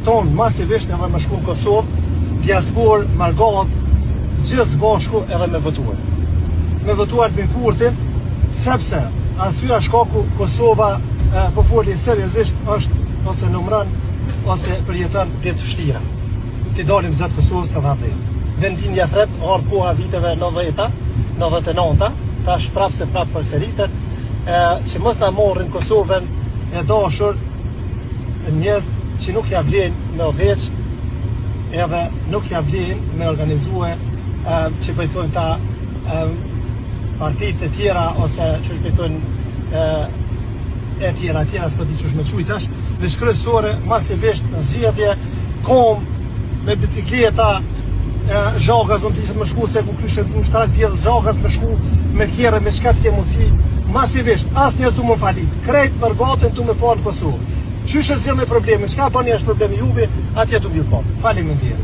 tonë masivisht edhe me shku në Kosovë, diasporë, mërgatë, gjithë së bashku edhe me votuar. Me votuar Albin Kurtin, sepse arsyeja shkaku Kosova e, po foli seriozisht është ose numron ose përjeton ditë të vështira. T'i dalim zot Kosovës edhe atë. Vendlindja thret, ardhë koha viteve 90-ta, 99-ta, tash prapë se prapë përsëritet, e, që mos na marrin Kosovën e dashur njerëz që nuk ja vlen me udhëheq edhe nuk ja vlen me organizue e, që po i thonë ta e, partitë e tjera ose që po i thonë e, e tjera, e tjera, s'po di qysh me qujt tash, veç kryesore, masivisht në zgjedhje, kom, me bicikleta, e, zhagaz, unë të me shku se ku kryshe në ushtarak djedhë zhagaz me shku, me kjerë, me çka të ke mundësi, masivisht, asnjë s'du më falit, krejt mërgatën du me pa në Kosovë. Qysh e zgjidhni problemin, çka bëni është problemi juve, atje du m'ju pa. Faleminderit.